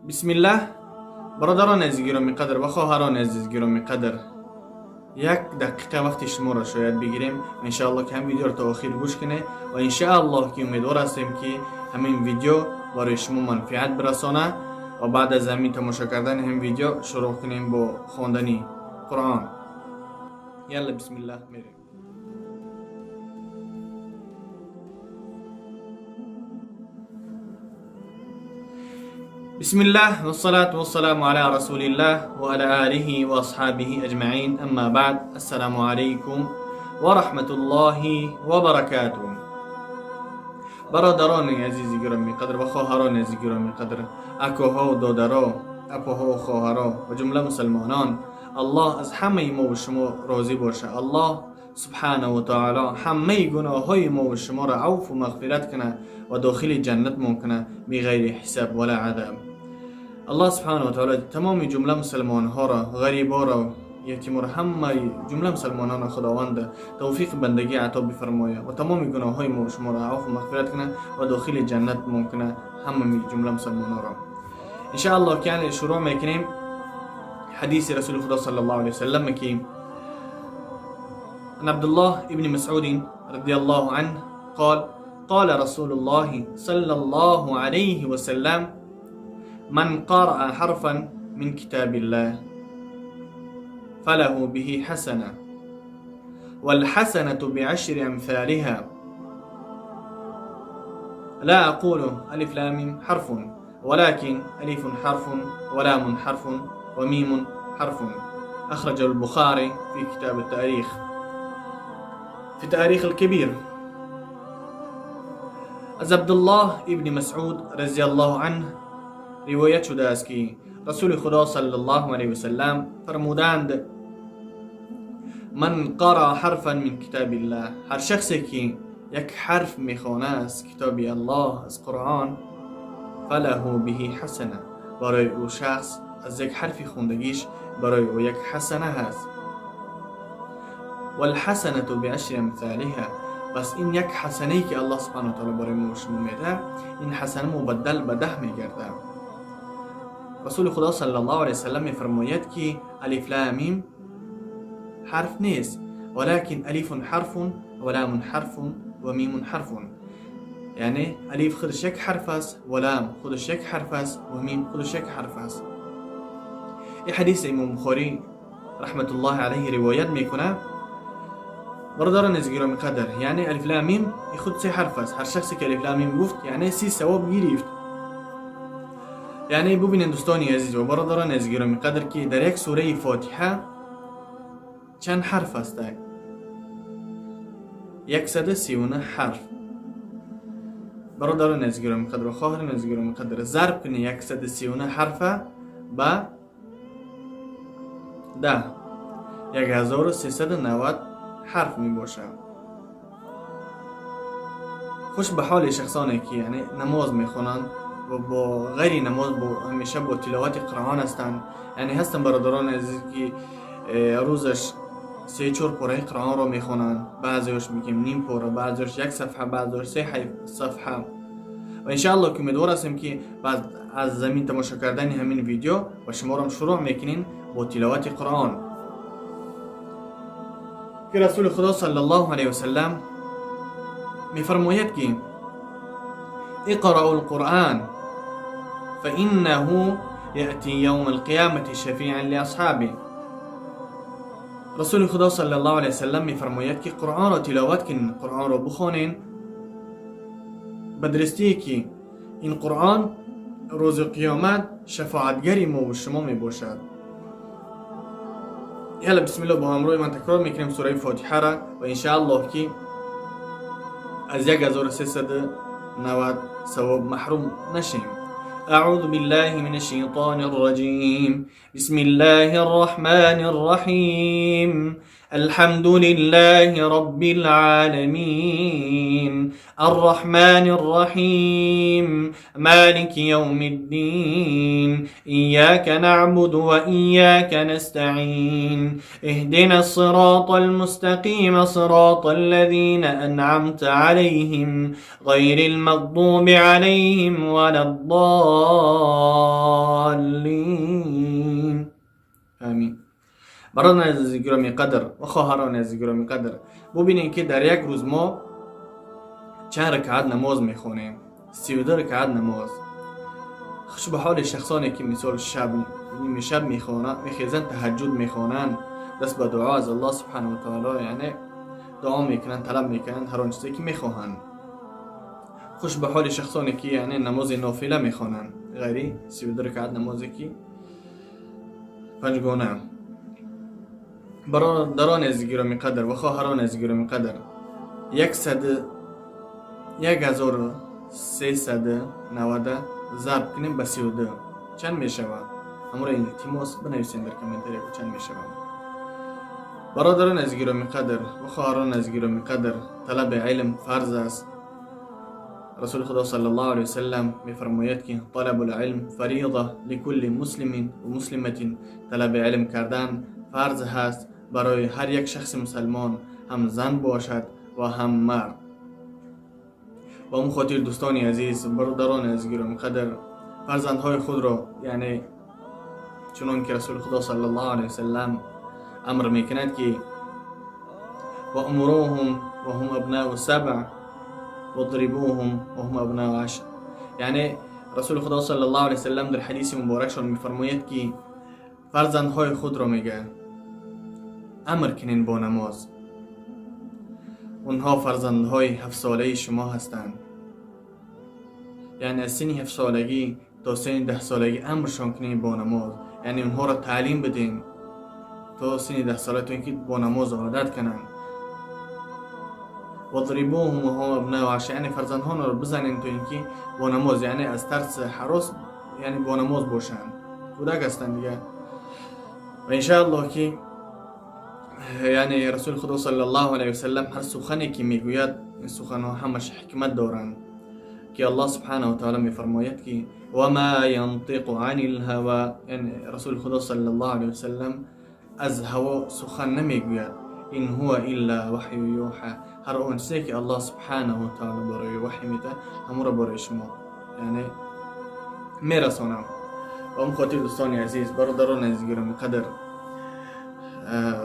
بسم الله. برادران عزیز گرامی قدر و خواهران عزیز گرامی قدر، یک دقیقه وقت شما را شاید بگیریم. انشاءالله که هم ویدیو را تا آخر گوش کنه و انشاءالله که امیدوار هستیم که همین ویدیو برای شما منفعت برسانه و بعد از همین تماشا کردن هم ویدیو شروع کنیم با خواندن قرآن. یلا بسم الله میریم. بسم الله والصلاة والسلام على رسول الله وعلى آله وأصحابه أجمعين، أما بعد، السلام عليكم ورحمة الله وبركاته. برادران عزیز گرامی قدر و خواهران عزیز گرامی قدر، اکوها و دادرا، اپاها و خواهرا و جمله مسلمانان، الله از همه ما و شما راضی باشه. الله سبحانه و تعالی همه گناه های ما و شما را عفو و مغفرت کنه و داخل جنت ما کنه بغیر حساب ولا عذاب. الله سبحانه و تعالی تمام جمله مسلمان ها را، غریبا را، یتیم را، همه جمله مسلمانان را خداوند توفیق بندگی عطا بفرمایه و تمام گناه های ما و شما را عفو و مغفرت کنه و داخل جنت ما کنه همه جمله مسلمان ها را. ان شاء الله که شروع میکنیم حدیث رسول خدا صلی الله علیه وسلم که عن عبد الله ابن مسعود رضي الله عنه قال: قال رسول الله صلى الله عليه وسلم: من قرأ حرفا من كتاب الله فله به حسنة، والحسنة بعشر أمثالها. لا أقول ألف لام حرف، ولكن ألف حرف ولام حرف وميم حرف. أخرجه البخاري في كتاب التاريخ، في تاريخ الكبير. از عبدالله ابن مسعود رضی الله عنه روایت شده است که رسول خدا صلی الله علیه وسلم فرمودند: من قرأ حرفا من کتاب الله، هر شخصی که یک حرف میخوانه از کتاب الله، از قرآن، فله به حسنه، برای او شخص از یک حرف خوندگیش برای او یک حسنه هست. والحسنة بعشر امثالها، بس این یک حسنه که الله سبحانه و تعالی برای ما شما میده، این حسنه مبدل به 10 میگرده. رسول خدا صلی الله علیه وسلم میفرماید که الف لام میم حرف نیست، ولكن الف حرف ولام حرف و میم حرف. یعنی الف خودش یک حرف است، ولام خودش یک حرف است و میم خودش یک حرف است. این حدیث امام بخاری رحمت الله علیه روایت میکنه. برادران عزیز گرامی قدر، یعنی الف لام میم خود 3 حرف است. هر شخصی که الف لام میم گفت یعنی 30 ثواب گرفت. یعنی ببینید دوستان عزیز و برادران عزیز گرامی قدر که در یک سوره فاتحه چند حرف است؟ 139 حرف. برادران عزیز گرامی قدر و خواهران عزیز گرامی قدر، ضرب کنید 139 حرف با 10، 1390 حرف می باشه. خوش به حال شخصانی که یعنی نماز میخوانند و با غیر نماز با همیشه با تلاوت قرآن هستند. یعنی هستن برادران عزیز که روزش 3-4 پاره قرآن را میخوانند، بعضیش میگیم نیم پاره، بعضیش یک صفحه، بعضیش 3 صفحه. و انشاءالله که امیدوار هستیم که بعد از زمین تماشا کردن همین ویدیو و شما را شروع میکنین با تلاوت قرآن. که رسول خدا صلی الله علیه وسلم میفرماید که اقرأوا القرآن فإنه یأتی یوم القیامة شفیعا لأصحابه. رسول خدا صلی الله علیه وسلم میفرماید که قرآن را تلاوت کنین، قرآن را بخوانین، به درستی که این قرآن روز قیامت شفاعتگر ما و شما می باشد. یلا بسم الله با همراه من تکرار میکنیم سوره فاتحه را و انشاءالله که از 1390 ثواب محروم نشیم. اعوذ بالله من الشیطان الرجیم. بسم الله الرحمن الرحیم. الحمد لله رب العالمين. الرحمن الرحيم. مالك يوم الدين. إياك نعبد وإياك نستعين. اهدنا الصراط المستقيم صراط الذين أنعمت عليهم غير المغضوب عليهم ولا الضالين. برادران عزیز گرامی قدر و خواهران عزیز گرامی قدر، ببینید که در یک روز ما چند رکعت نماز میخوانیم؟ 32 رکعت نماز. خوش به حال شخصانی که مثال شب نیمه شب میخوانند، میخیزند، تهجد میخوانند، دست به دعا از الله سبحانه و تعالی یعنی دعا میکنند، طلب میکنند هر آن چیزی که میخواهند. خوش به حال شخصانی که یعنی نماز نافله میخوانند، غیری 32 رکعت نمازی که پنجگانه. برادران عزیز گرامی قدر و خواهران عزیز گرامی قدر، 1390 ضرب کنیم به 32 چند میشود؟ همون التماس بنویسین در کامنتری چند میشود. برادران عزیز گرامی قدر و خواهران عزیز گرامی قدر، طلب علم فرض است. رسول خدا صلی الله علیه وسلم میفرماید که طلب العلم فریضه لكل مسلم و مسلمة. طلب علم کردن فرض هست برای هر یک شخص مسلمان، هم زن باشد و هم مرد. و اون خاطر دوستان عزیز، برادران عزیز گرامی قدر، فرزندهای خود را یعنی چنان که رسول خدا صلی الله علیه وسلم امر میکند که و امروهم و هم ابناء سبع واضربوهم و هم ابناء عشر. یعنی رسول خدا صلی الله علیه وسلم در حدیث مبارکشان میفرماید که فرزندهای خود را میگه امر کنین با نماز. اونها فرزندهای 7 ساله شما هستند، یعنی از سن 7 سالگی تا سن 10 سالگی امرشان کنین با نماز، یعنی اونها را تعلیم بدین تا سن 10 ساله تا اینکه با نماز عادت کنند. واضربوهم وهم ابناء عشر، یعنی فرزندها را بزنین تا اینکه با نماز، یعنی از ترس حراس، یعنی با نماز باشند، کودک هستند دیگه. و انشاءالله که یعنی رسول خدا صلی الله علیه وسلم هر سخنی که میگوید این سخنها همش حکمت دارند که الله سبحانه و تعالی میفرماید که و ما ینطق عن الهوى، یعنی رسول خدا صلی الله علیه وسلم از هوا سخن نمیگوید، این هو الا وحی یوحى، هر آن چیزی که الله سبحانه و تعالی برای وحی میده همون را برای شما یعنی میرسانم. و اون خاطر دوستان عزیز، برادران عزیز گرامی قدر،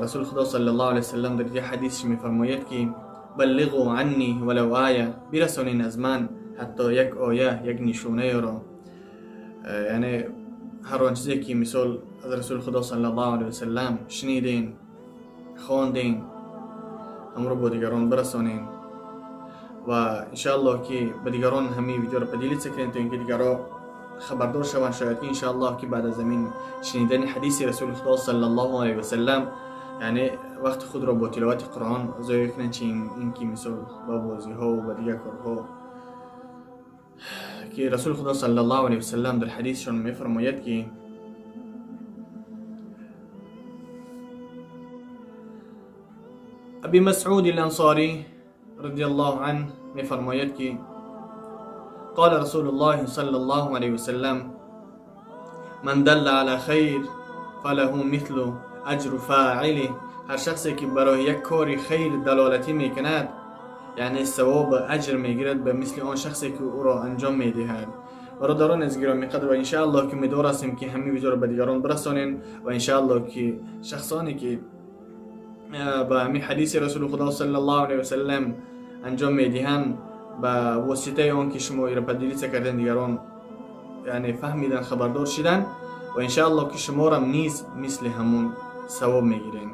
رسول خدا صلی الله علیه وسلم در یک حدیث میفرماید که بلغوا عنی ولو آیه، برسانین از من حتی یک آیه، یک نشونه را، یعنی هر آن چیزی که مثال از رسول خدا صلی الله علیه وسلم شنیدین، خواندین، هم رو با دیگران برسانین. و انشاءالله که به دیگران همه ویدیو رو поделиться کنین تا اینکه دیگران خبردار شوند. شاید که انشاءالله که بعد از این شنیدن حدیث رسول خدا صلی الله علیه وسلم یعنی وقت خود را با تلاوت قرآن ضایع کنند، چه اینکه مثال با بازی ها و با دیگر کارها. که رسول خدا صلی الله علیه وسلم در حدیثشان میفرماید که ابی مسعود الانصاری رضی الله عنه میفرماید که قال رسول الله صلى الله عليه وسلم من دل على خیر فله مثل اجر فاعله. هر شخصی که برای یک کاری خیر دلالتی میکند یعنی ثواب اجر میگیرد به مثل آن شخصی که او را انجام میدهد. برادران از گرامی قدر، و انشاءالله که امیدوار هستیم که همه ویدیو را به دیگران برسانین و انشاءالله که شخصانی که به همین حدیث رسول خدا صلی الله علیه وسلم انجام میدهند به واسطه آن که شما را поделиться کردن دیگران یعنی فهمیدن، خبردار شدن و انشاءالله که شما را نیز مثل همون ثواب میگیرین.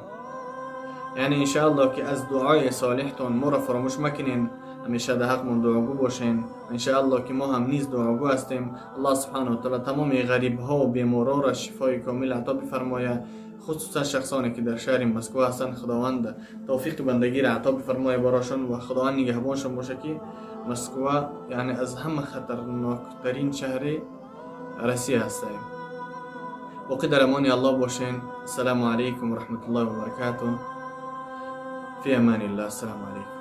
یعنی انشاءالله که از دعای صالحتان ما را فراموش مکنین، همیشه در حقمون دعاگو باشین. انشاءالله که ما هم نیز دعاگو هستیم. الله سبحانه و تعالی تمام غریب ها و بیمارا را شفای کامل عطا بفرمایه، خصوصا شخصانی که در شهر مسکو هستند. خداوند توفیق بندگی را عطا بفرمایه براشون و خداوند نگهبانشون باشه که مسکو یعنی از همه خطرناکترین شهر روسیه هست. باقی در امان الله باشین. السلام علیکم و رحمت الله و برکاته. فی امان الله. السلام علیکم.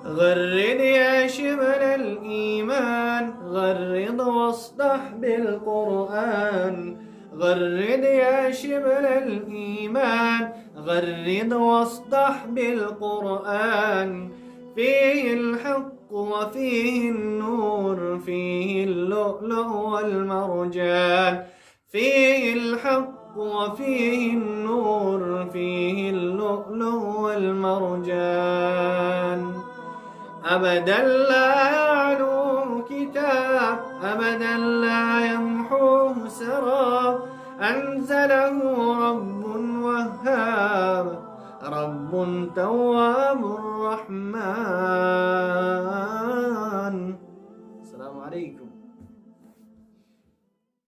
غرد يا شبل الإيمان، غرد واصدح بالقرآن. غرد يا شبل الإيمان، غرد واصدح بالقرآن. فيه الحق وفيه النور، فيه اللؤلؤ والمرجان. فيه الحق وفيه النور، فيه اللؤلؤ والمرجان. أبدا لا يعلوه كتاب، أبدا لا يمحوه سراب، أنزله رب وهاب، رب تواب الرحمن.